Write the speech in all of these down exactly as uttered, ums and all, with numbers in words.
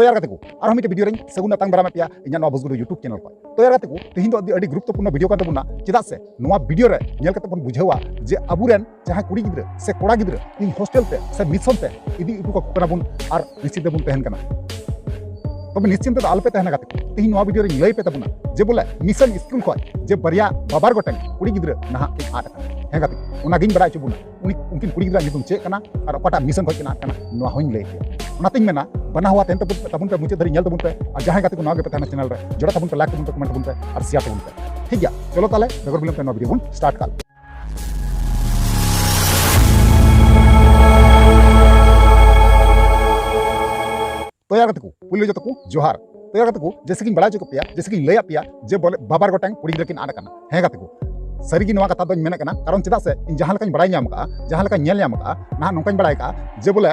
ᱛᱚ ᱭᱟᱨ ᱜᱟᱛᱮ ᱠᱚ, ᱟᱨᱦᱚᱸ ᱢᱤᱫᱴᱮᱱ ᱵᱷᱤᱰᱤᱭᱳ ᱨᱮᱧ ᱥᱟᱹᱜᱩᱱ ᱟᱛᱟᱝ ᱫᱟᱨᱟᱢᱮᱫ ᱯᱮᱭᱟ ᱤᱧᱟᱹᱜ ᱱᱚᱣᱟ ᱵᱩᱥᱜᱩᱰᱩ YouTube ᱪᱮᱱᱮᱞ ᱠᱷᱚᱱ᱾ ᱛᱚ ᱭᱟᱨ ᱜᱟᱛᱮ ᱠᱚ, ᱛᱮᱦᱮᱧ ᱫᱚ ᱟᱹᱰᱤ, ᱟᱹᱰᱤ ᱜᱩᱨᱩᱛᱛᱚᱯᱩᱨᱱᱚ ᱵᱷᱤᱰᱤᱭᱳ ᱠᱟᱱ ᱛᱟᱵᱚᱱᱟ᱾ ᱪᱮᱫᱟᱜ ᱥᱮ ᱱᱚᱣᱟ ᱵᱷᱤᱰᱤᱭᱳ ᱨᱮ ᱧᱮᱞ ᱠᱟᱛᱮ ᱵᱚᱱ ᱵᱩᱡᱷᱟᱹᱣᱟ ᱡᱮ ᱟᱵᱚᱨᱮᱱ ᱡᱟᱦᱟᱸᱭ ᱠᱩᱲᱤ ᱜᱤᱫᱽᱨᱟᱹ ᱥᱮ ᱠᱚᱲᱟ ᱜᱤᱫᱽᱨᱟᱹ ᱛᱮᱦᱮᱧ ᱦᱳᱥᱴᱮᱞ ᱛᱮ ᱥᱮ ᱢᱤᱥᱚᱱ ᱛᱮ ᱤᱫᱤ ᱦᱚᱴᱚ ᱠᱟᱠᱚ ᱠᱟᱱᱟ ᱵᱚᱱ ᱟᱨ ᱱᱤᱥᱪᱤᱱᱛᱮ ᱵᱚᱱ ᱛᱟᱦᱮᱱ ᱠᱟᱱᱟ᱾ ᱛᱚᱵᱮ ᱱᱤᱥᱪᱤᱱᱛᱮ ᱫᱚ ᱟᱞᱚᱯᱮ ᱛᱟᱦᱮᱱᱟ ᱜᱟᱛᱮ ᱠᱚ᱾ ᱛᱮᱦᱮᱧ ᱱᱚᱣᱟ ᱵᱷᱤᱰᱤᱭᱳ ᱨᱮᱧ ᱞᱟᱹᱭ ᱯᱮ ᱛᱟᱵᱚᱱᱟ ᱡᱮ ᱵᱚᱞᱮ ᱢᱤᱥᱚᱱ ᱥᱠᱩᱞ ᱠᱷᱚᱱ ᱡᱮ ᱵᱟᱨᱭᱟ ᱵᱟᱵᱟᱨ ᱜᱚᱴᱮᱱ ᱠᱩᱲᱤ ᱜᱤᱫᱽᱨᱟᱹ ᱱᱟᱦᱟᱜ ᱠᱤᱱ ᱟᱫ ᱟᱠᱟᱱᱟ᱾ ᱦᱮᱸ ᱜᱟᱛᱮ ᱠᱚ, ᱚᱱᱟᱜᱤᱧ ᱵᱟᱲᱟᱭ ᱦᱚᱪᱚ ᱵᱚᱱᱟ᱾ ᱩᱱᱤ, ᱩᱱᱠᱤᱱ ᱠᱩᱲᱤ ᱜᱤᱫᱽᱨᱟᱹ ᱧᱩᱛᱩᱢ ᱪᱮᱫ ᱠᱟᱱᱟ ᱟᱨ ᱚᱠᱟᱴᱟᱜ ᱢᱤᱥᱚᱱ ᱠᱷᱚᱱ ᱠᱤᱱ ᱟᱫ ᱠᱟᱱᱟ, ᱱᱚᱣᱟ ᱦᱚᱸᱧ ᱞᱟᱹᱭ ᱯᱮᱭᱟ᱾ ᱚᱱᱟᱛᱤᱧ ᱢᱮᱱᱟ, ᱵᱟᱱᱟ ᱦᱚᱣᱟ ᱛᱟᱦᱮᱱ ᱛᱟᱵᱚᱱ ᱯᱮ, ᱛᱟᱵᱚᱱ ᱯᱮ, ᱢᱩᱪᱟᱹᱫ ᱫᱷᱟᱹᱨᱤᱡ ᱧᱮᱞ ᱛᱟᱵᱚᱱ ᱯᱮ᱾ ᱟᱨ ᱡᱟᱦᱟᱸᱭ ᱜᱟᱛᱮ ᱠᱚ ᱱᱟᱣᱟ ᱜᱮᱯᱮ ᱛᱟᱦᱮᱱᱟ ᱪᱮᱱᱮᱞ ᱨᱮ, ᱡᱚᱲᱟ ᱛᱟᱵᱚᱱ ᱯᱮ, ᱞᱟᱭᱤᱠ ᱛᱟᱵᱚᱱ ᱯᱮ, ᱠᱚᱢᱮᱱᱴ ᱛᱟᱵᱚᱱ ᱯᱮ ᱟᱨ ᱥᱮᱭᱟᱨ ᱛᱟᱵᱚᱱ ᱯᱮ᱾ ᱴᱷᱤᱠ ᱜᱮᱭᱟ, ᱪᱚᱞᱚ ᱛᱟᱦᱞᱮ ᱵᱮᱜᱚᱨ ᱵᱤᱞᱚᱢ ᱛᱮ ᱱᱚᱣᱟ ᱵᱷᱤᱰᱤᱭᱳ ᱵᱚᱱ ᱥᱴᱟᱨᱴ ᱠᱟᱜ ᱞᱮᱜᱮ᱾ ᱛᱚ ᱭᱟᱨ ᱜᱟᱛᱮ ᱠᱚ, ᱯᱩᱭᱞᱩ ᱡᱚᱛᱚ ᱠᱚ ᱡᱚᱦᱟᱨ᱾ ᱛᱚ ᱭᱟᱨ ᱜᱟᱛᱮ ᱠᱚ, ᱡᱮᱭᱥᱮ ᱠᱤᱧ ᱵᱟᱲᱟᱭ ᱦᱚᱪᱚ ᱠᱮᱫ ᱯᱮᱭᱟ, ᱡᱮᱭᱥᱮ ᱠᱤᱧ ᱞᱟᱹᱭᱟᱫ ᱯᱮᱭᱟ ᱡᱮ ᱵᱚᱞᱮ ᱵᱟᱵᱟᱨ ᱜᱚᱴᱟᱝ ᱠᱩᱲᱤ ᱜᱤᱫᱽᱨᱟᱹ ᱠᱤᱱ ᱟᱫ ᱟᱠᱟᱱᱟ᱾ ᱦᱮᱸ ᱜᱟᱛᱮ ᱠᱚ, ᱥᱟᱹᱨᱤᱜᱮ ᱱᱚᱣᱟ ᱠᱟᱛᱷᱟ ᱫᱚᱧ ᱢᱮᱱᱮᱫ ᱠᱟᱱᱟ, ᱠᱟᱨᱚᱱ ᱪᱮᱫᱟᱜ ᱥᱮ ᱤᱧ ᱡᱟᱦᱟᱸ ᱞᱮᱠᱟᱧ ᱵᱟᱲᱟᱭ ᱧᱟᱢ ᱠᱟᱜᱼᱟ, ᱡᱟᱦᱟᱸ ᱞᱮᱠᱟᱧ ᱧᱮᱞ ᱧᱟᱢ ᱠᱟᱜᱼᱟ, ᱱᱟᱦᱟᱜ ᱱᱚᱝᱠᱟᱧ ᱵᱟᱲᱟᱭ ᱠᱟᱜᱼᱟ ᱡᱮ ᱵᱚᱞᱮ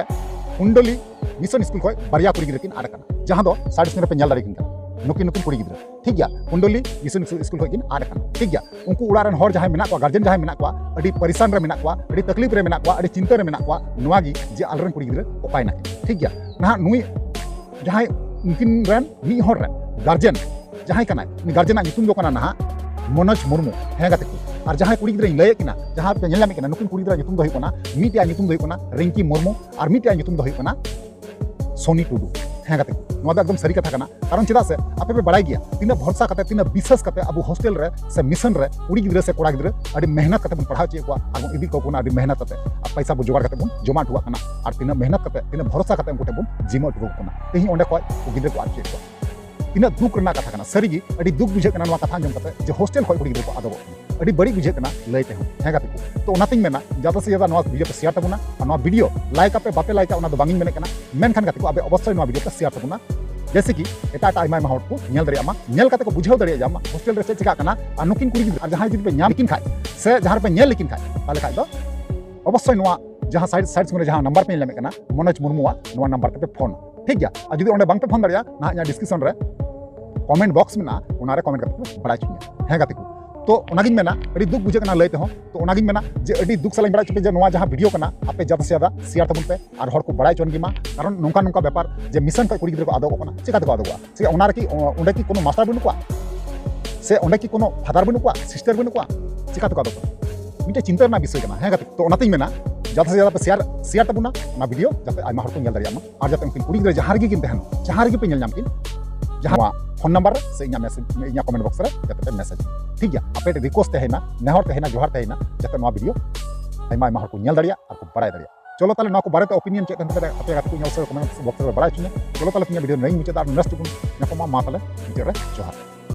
ᱠᱩᱱᱰᱚᱞᱤ ᱢᱤᱥᱚᱱ ᱥᱠᱩᱞ ᱠᱷᱚᱱ ᱵᱟᱨᱭᱟ ᱠᱩᱲᱤ ᱜᱤᱫᱽᱨᱟᱹ ᱠᱤᱱ ᱟᱫ ᱟᱠᱟᱱᱟ, ᱡᱟᱦᱟᱸ ᱫᱚ ᱥᱟᱭᱤᱰ ᱥᱠᱨᱤᱱ ᱨᱮᱯᱮ ᱧᱮᱞ ᱫᱟᱲᱮᱭᱟᱠᱤᱱ ᱠᱟᱱᱟ᱾ ᱱᱩᱠᱤᱱ, ᱱᱩᱠᱤᱱ ᱠᱩᱲᱤ ᱜᱤᱫᱽᱨᱟᱹ, ᱴᱷᱤᱠ ᱜᱮᱭᱟ, ᱠᱩᱱᱰᱚᱞᱤ ᱢᱤᱥᱚᱱ ᱥᱠᱩᱞ ᱠᱷᱚᱱ ᱠᱤᱱ ᱟᱫ ᱟᱠᱟᱱᱟ᱾ ᱴᱷᱤᱠ ᱜᱮᱭᱟ, ᱩᱱᱠᱩ ᱚᱲᱟᱜ ᱨᱮᱱ ᱦᱚᱲ ᱡᱟᱦᱟᱸᱭ ᱢᱮᱱᱟᱜ ᱠᱚᱣᱟ, ᱜᱟᱨᱡᱮᱱ ᱡᱟᱦᱟᱸᱭ ᱢᱮᱱᱟᱜ ᱠᱚᱣᱟ, ᱟᱹᱰᱤ ᱯᱟᱨᱤᱥᱟᱱ ᱨᱮ ᱢᱮᱱᱟᱜ ᱠᱚᱣᱟ, ᱟᱹᱰᱤ ᱛᱟᱠᱞᱤᱯ ᱨᱮ ᱢᱮᱱᱟᱜ ᱠᱚᱣᱟ, ᱟᱹᱰᱤ ᱪᱤᱱᱛᱟᱹ ᱨᱮ ᱢᱮᱱᱟᱜ ᱠᱚᱣᱟ, ᱱᱚᱣᱟ ᱜᱮ ᱡᱮ ᱟᱞᱮᱨᱮᱱ ᱠᱩᱲᱤ ᱜᱤᱫᱽᱨᱟᱹ ᱚᱠᱟᱭ ᱱᱟᱠᱤᱱ᱾ ᱴᱷᱤᱠ ᱜᱮᱭᱟ, ᱱᱟᱦᱟᱜ ᱱᱩᱭ ᱡᱟᱦᱟᱸᱭ ᱩᱱᱠᱤᱱ ᱨᱮᱱ ᱢᱤᱫ ᱦᱚᱲ ᱨᱮᱱ ᱜᱟᱨᱡᱮᱱ ᱡᱟᱦᱟᱸᱭ ᱠᱟᱱᱟᱭ, ᱩᱱᱤ ᱜᱟᱨᱡᱮᱱᱟᱜ ᱧᱩᱛᱩᱢ ᱫᱚ ᱠᱟᱱᱟ ᱱᱟᱦᱟᱜ ᱢᱚᱱᱳᱡᱽ ᱢᱩᱨᱢᱩ᱾ ᱦᱮᱸ ᱜᱟᱛᱮ ᱠᱚ, ᱟᱨ ᱡᱟᱦᱟᱸᱭ ᱠᱩᱲᱤ ᱜᱤᱫᱽᱨᱟᱹᱧ ᱞᱟᱹᱭᱮᱫ ᱠᱤᱱᱟ, ᱡᱟᱦᱟᱸ ᱯᱮ ᱧᱮᱞ ᱧᱟᱢᱮᱫ ᱠᱤᱱᱟ, ᱱᱩᱠᱤᱱ ᱠᱩᱲᱤ ᱜᱤᱫᱽᱨᱟᱹ ᱧᱩᱛᱩᱢ ᱫᱚ ᱦᱩᱭᱩᱜ ᱠᱟᱱᱟ, ᱢᱤᱫᱴᱮᱡ ᱧᱩᱛᱩᱢ ᱫᱚ ᱦᱩᱭᱩᱜ ᱠᱟᱱᱟ ᱨᱤᱝᱠᱤ ᱢᱩᱨᱢᱩ ᱟᱨ ᱢᱤᱫᱴᱮᱡ ᱧᱩᱛᱩᱢ ᱫᱚ ᱦᱩᱭᱩᱜ ᱠᱟᱱᱟ ᱥᱚᱱᱤ ᱴᱩᱰᱩ᱾ ᱦᱮᱸ ᱜᱟᱛᱮ ᱠᱚ, ᱱᱚᱣᱟ ᱫᱚ ᱮᱠᱫᱚᱢ ᱥᱟᱹᱨᱤ ᱠᱟᱛᱷᱟ ᱠᱟᱱᱟ᱾ ᱠᱟᱨᱚᱱ ᱪᱮᱫᱟᱜ ᱥᱮ ᱟᱯᱮ ᱯᱮ ᱵᱟᱲᱟᱭ ᱜᱮᱭᱟ ᱛᱤᱱᱟᱹᱜ ᱵᱷᱚᱨᱥᱟ ᱠᱟᱛᱮ, ᱛᱤᱱᱟᱹᱜ ᱵᱤᱥᱥᱟᱥ ᱠᱟᱛᱮ ᱟᱵᱚ ᱦᱳᱥᱴᱮᱞ ᱨᱮ ᱥᱮ ᱢᱤᱥᱚᱱ ᱨᱮ ᱠᱩᱲᱤ ᱜᱤᱫᱽᱨᱟᱹ ᱥᱮ ᱠᱚᱲᱟ ᱜᱤᱫᱽᱨᱟᱹ ᱟᱹᱰᱤ ᱢᱮᱦᱱᱚᱛ ᱠᱟᱛᱮ ᱵᱚᱱ ᱯᱟᱲᱦᱟᱣ ᱦᱚᱪᱚᱭᱮᱫ ᱠᱚᱣᱟ ᱟᱨ ᱵᱚᱱ ᱤᱫᱤ ᱠᱟᱠᱚ ᱠᱟᱱᱟ ᱟᱹᱰᱤ ᱢᱮᱦᱱᱚᱛ ᱠᱟᱛᱮ᱾ ᱟᱨ ᱯᱚᱭᱥᱟ ᱵᱚ ᱡᱚᱜᱟᱲ ᱠᱟᱛᱮ ᱵᱚᱱ ᱡᱚᱢᱟ ᱦᱚᱴᱚ ᱠᱟᱜ ᱠᱟᱱᱟ ᱟᱨ ᱛᱤᱱᱟᱹᱜ ᱢᱮᱦᱱᱚᱛ ᱠᱟᱛᱮ, ᱛᱤᱱᱟᱹᱜ ᱵᱷᱚᱨᱥᱟ ᱠᱟᱛᱮ ᱩᱱᱠᱩ ᱴᱷᱮᱱ ᱵᱚᱱ ᱡᱤᱢᱟᱹ ᱦᱚᱴᱚ ᱠᱟᱠᱚ ᱠᱟᱱᱟ᱾ ᱛᱮᱦᱮᱧ ᱚᱸᱰᱮ ᱠᱷᱚᱱ ᱩᱱᱠᱩ ᱜᱤᱫᱽᱨᱟᱹ ᱠᱚ ᱟᱫ ᱦᱚᱪᱚᱭᱮᱫ ᱠᱚᱣᱟ᱾ ᱛᱤᱱᱟᱹᱜ ᱫᱩᱠ ᱨᱮᱱᱟᱜ ᱠᱟᱛᱷᱟ ᱠᱟᱱᱟ᱾ ᱥᱟᱹᱨᱤᱜᱮ ᱟᱹᱰᱤ ᱫᱩᱠ ᱵᱩᱡᱷᱟᱹᱜ ᱠᱟᱱᱟ ᱱᱚᱣᱟ ᱠᱟᱛᱷᱟ ᱟᱸᱡᱚᱢ ᱠᱟᱛᱮ ᱡᱮ ᱦᱳᱥᱴᱮᱞ ᱠᱷᱚᱱ ᱠᱩᱲᱤ ᱜᱤᱫᱽᱨᱟᱹ ᱠᱚ ᱟᱫᱚᱜᱚᱜ ᱠᱟᱱᱟ᱾ ᱟᱹᱰᱤ ᱵᱟᱹᱲᱤᱡ ᱵᱩᱡᱷᱟᱹᱜ ᱠᱟᱱᱟ ᱞᱟᱹᱭ ᱛᱮᱦᱚᱸ᱾ ᱦᱮᱸ ᱜᱟᱛᱮ ᱠᱚ, ᱛᱚ ᱚᱱᱟᱛᱤᱧ ᱢᱮᱱᱟ ᱡᱟᱫᱟ ᱥᱮ ᱡᱟᱫᱟ ᱱᱚᱣᱟ ᱵᱷᱤᱰᱤᱭᱳ ᱯᱮ ᱥᱮᱭᱟᱨ ᱛᱟᱵᱚᱱᱟ᱾ ᱟᱨ ᱱᱚᱣᱟ ᱵᱷᱤᱰᱤᱭᱳ ᱞᱟᱭᱤᱠ ᱟᱯᱮ ᱵᱟᱯᱮ ᱞᱟᱭᱤᱠᱟ ᱚᱱᱟ ᱫᱚ ᱵᱟᱝ ᱤᱧ ᱢᱮᱱᱮᱫ ᱠᱟᱱᱟ, ᱢᱮᱱᱠᱷᱟᱱ ᱜᱟᱛᱮ ᱠᱚ ᱟᱯᱮ ᱚᱵᱚᱥᱥᱳᱭ ᱱᱚᱣᱟ ᱵᱷᱤᱰᱤᱭᱳ ᱯᱮ ᱥᱮᱭᱟᱨ ᱛᱟᱵᱚᱱᱟ, ᱡᱮᱭᱥᱮ ᱠᱤ ᱮᱴᱟᱜ ᱮᱴᱟᱜ ᱟᱭᱢᱟ ᱟᱭᱢᱟ ᱦᱚᱲ ᱠᱚ ᱧᱮᱞ ᱫᱟᱲᱮᱭᱟᱜ ᱢᱟ, ᱧᱮᱞ ᱠᱟᱛᱮ ᱠᱚ ᱵᱩᱡᱷᱟᱹᱣ ᱫᱟᱲᱮᱭᱟᱜ ᱢᱟ ᱦᱳᱥᱴᱮᱞ ᱨᱮ ᱪᱮᱫ ᱪᱤᱠᱟᱜ ᱠᱟᱱᱟ᱾ ᱟᱨ ᱱᱩᱠᱤᱱ ᱠᱩᱲᱤ ᱜᱤᱫᱽᱨᱟᱹ ᱟᱨ ᱡᱟᱦᱟᱸᱭ ᱡᱩᱫᱤ ᱯᱮ ᱧᱟᱢ ᱞᱮᱠᱤᱱ ᱠᱷᱟᱡ ᱥᱮ ᱡᱟᱦᱟᱸ ᱨᱮᱯᱮ ᱧᱮᱞ ᱞᱮᱠᱤᱱ ᱠᱷᱟᱡ, ᱛᱟᱦᱚᱞᱮ ᱠᱷᱟᱡ ᱫᱚ ᱚᱵᱚᱥᱥᱳᱭ ᱱᱚᱣᱟ ᱡᱟᱦᱟᱸ ᱥᱟᱭᱤᱰ, ᱥᱟᱭᱤᱰ ᱥᱠᱨᱤᱱ ᱨᱮ ᱡᱟᱦᱟᱸ ᱱᱟᱢᱵᱟᱨ ᱯᱮ ᱧᱮᱞ ᱧᱟᱢᱮᱫ ᱠᱟᱱᱟ ᱢᱚᱱᱳᱡᱽ ᱢᱩᱨᱢᱩᱣᱟᱜ, ᱱᱚᱣᱟ ᱱᱟᱢᱵᱟᱨ ᱛᱮᱯᱮ ᱯᱷᱳᱱ, ᱴᱷᱤᱠ ᱜᱮᱭᱟ? ᱟᱨ ᱡᱩᱫᱤ ᱚᱸᱰᱮ ᱵᱟᱝ ᱯᱮ ᱯᱷᱳᱱ ᱫᱟᱲᱮᱭᱟᱜᱼᱟ, ᱱᱟᱦᱟᱜ ᱤᱧᱟᱹᱜ ᱰᱤᱥᱠᱨᱤᱯᱥᱚᱱ ᱨᱮ ᱠᱚᱢᱮᱱᱴ ᱵᱚᱠᱥ ᱢᱮᱱᱟᱜᱼᱟ, ᱚᱱᱟ ᱨᱮ ᱠᱚᱢᱮᱱᱴ ᱠᱟᱛᱮ ᱯᱮ ᱵᱟᱲᱟᱭ ᱦᱚᱪᱚᱧᱟ᱾ ᱦᱮᱸ ᱜᱟᱛᱮ ᱠᱚ, ᱛᱚ ᱚᱱᱟᱜᱤᱧ ᱢᱮᱱᱟ, ᱟᱹᱰᱤ ᱫᱩᱠ ᱵᱩᱡᱷᱟᱹᱜ ᱠᱟᱱᱟ ᱞᱟᱹᱭ ᱛᱮᱦᱚᱸ᱾ ᱛᱚ ᱚᱱᱟᱜᱤᱧ ᱢᱮᱱᱟ ᱡᱮ ᱟᱹᱰᱤ ᱫᱩᱠ ᱥᱟᱞᱟᱜ ᱤᱧ ᱵᱟᱲᱟᱭ ᱦᱚᱪᱚ ᱯᱮᱭᱟ ᱡᱮ ᱱᱚᱣᱟ ᱡᱟᱦᱟᱸ ᱵᱷᱤᱰᱤᱭᱳ ᱠᱟᱱᱟ, ᱟᱯᱮ ᱡᱟᱫᱟ ᱥᱮ ᱡᱟᱫᱟ ᱥᱮᱭᱟᱨ ᱛᱟᱵᱚᱱ ᱯᱮ ᱟᱨ ᱦᱚᱲ ᱠᱚ ᱵᱟᱲᱟᱭ ᱦᱚᱪᱚ ᱠᱤᱱ ᱢᱟ᱾ ᱠᱟᱨᱚᱱ ᱱᱚᱝᱠᱟ ᱱᱚᱝᱠᱟ ᱵᱮᱯᱟᱨ ᱡᱮ ᱢᱤᱥᱚᱱ ᱠᱷᱚᱱ ᱠᱩᱲᱤ ᱜᱤᱫᱽᱨᱟᱹ ᱠᱚ ᱟᱫᱚᱜᱚᱜ ᱠᱟᱱᱟ, ᱪᱮᱠᱟ ᱛᱮᱠᱚ ᱟᱫᱚᱜᱚᱜᱼᱟ? ᱥᱮ ᱚᱱᱟ ᱨᱮᱠᱤ ᱚᱸᱰᱮ ᱠᱤ ᱠᱳᱱᱳ ᱢᱟᱥᱴᱟᱨ ᱵᱟᱹᱱᱩᱜ ᱠᱚᱣᱟ? ᱥᱮ ᱚᱸᱰᱮ ᱠᱤ ᱠᱳᱱᱳ ᱯᱷᱟᱫᱟᱨ ᱵᱟᱹᱱᱩᱜ ᱠᱚᱣᱟ, ᱥᱤᱥᱴᱟᱨ ᱵᱟᱹᱱᱩᱜ ᱠᱚᱣᱟ? ᱪᱮᱠᱟ ᱛᱮᱠᱚ ᱟᱫᱚᱜ ᱠᱟᱱᱟ? ᱢᱤᱫᱴᱮᱱ ᱪᱤᱱᱛᱟᱹ ᱨᱮᱱᱟᱜ ᱵᱤᱥᱚᱭ ᱠᱟᱱᱟ᱾ ᱦᱮᱸ ᱜᱟᱛᱮ, ᱛᱚ ᱚᱱᱟᱛᱤᱧ ᱢᱮᱱᱟ ᱡᱟᱫᱟ ᱥᱮ ᱡᱟᱫᱟ ᱯᱮ ᱥᱮᱭᱟᱨ ᱥᱮᱭᱟᱨ ᱛᱟᱵᱚᱱᱟ ᱚᱱᱟ ᱵᱷᱤᱰᱤᱭᱳ, ᱡᱟᱛᱮ ᱟᱭᱢᱟ ᱦᱚᱲ ᱠᱚ ᱧᱮᱞ ᱫᱟᱲᱮᱭᱟᱜ ᱢᱟ᱾ ᱟᱨ ᱡᱟᱛᱮ ᱩᱱᱠᱤᱱ ᱠᱩᱲᱤ ᱜᱤᱫᱽᱨᱟᱹ ᱡᱟᱦᱟᱸ ᱨᱮᱜᱮ ᱠᱤᱱ ᱛᱟᱦᱮᱱ, ᱡᱟᱦᱟᱸ ᱨᱮᱜᱮ ᱯᱮ ᱧᱮᱞ ᱧᱟᱢ ᱠᱤᱱ, ᱡᱟᱦᱟᱸ ᱱᱚᱣᱟ ᱯᱷᱳᱱ ᱱᱟᱢᱵᱟᱨ ᱨᱮ ᱥᱮ ᱤᱧᱟᱹᱜ ᱢᱮᱥᱮᱡᱽ, ᱤᱧᱟᱹᱜ ᱠᱚᱢᱮᱱᱴ ᱵᱚᱠᱥ ᱨᱮ ᱡᱟᱛᱮ ᱯᱮ ᱢᱮᱥᱮᱡᱽ, ᱴᱷᱤᱠ ᱜᱮᱭᱟ? ᱟᱯᱮ ᱴᱷᱮᱱ ᱨᱤᱠᱩᱭᱮᱥᱴ ᱛᱟᱦᱮᱸᱭᱮᱱᱟ, ᱱᱮᱦᱚᱨ ᱛᱟᱦᱮᱸᱭᱮᱱᱟ, ᱡᱚᱦᱟᱨ ᱛᱟᱦᱮᱸᱭᱮᱱᱟ, ᱡᱟᱛᱮ ᱱᱚᱣᱟ ᱵᱷᱤᱰᱤᱭᱳ ᱟᱭᱢᱟ ᱟᱭᱢᱟ ᱦᱚᱲ ᱠᱚ ᱧᱮᱞ ᱫᱟᱲᱮᱭᱟᱜ ᱟᱨ ᱠᱚ ᱵᱟᱲᱟᱭ ᱫᱟᱲᱮᱭᱟᱜ᱾ ᱪᱚᱞᱚ ᱛᱟᱦᱚᱞᱮ ᱱᱚᱣᱟ ᱠᱚ ᱵᱟᱨᱮᱛᱮ ᱚᱯᱤᱱᱤᱭᱚᱱ ᱪᱮᱫ ᱛᱟᱦᱮᱱ ᱛᱟᱯᱮᱭᱟ ᱟᱯᱮ ᱜᱟᱛᱮ ᱠᱚ ᱧᱮᱞ ᱥᱮ ᱠᱚᱢᱮᱱᱴ ᱵᱚᱠᱥ ᱨᱮ ᱵᱟᱲᱟᱭ ᱦᱚᱪᱚᱧᱟ᱾ ᱪᱚᱞᱚ ᱛᱟᱦᱚᱞᱮ ᱛᱮᱦᱮᱧᱟᱜ ᱵᱷᱤᱰᱤᱭᱳ ᱱᱚᱰᱮᱧ ᱢᱩᱪᱟᱹᱫᱟ ᱟᱨ ᱱᱮᱠᱥᱴ ᱵᱚᱱ ᱧᱟᱯᱟᱢᱟ᱾ ᱢᱟ ᱛᱟᱦᱚᱞᱮ ᱢᱩᱪᱟᱹᱫ ᱨᱮ ᱡᱚᱦᱟᱨ᱾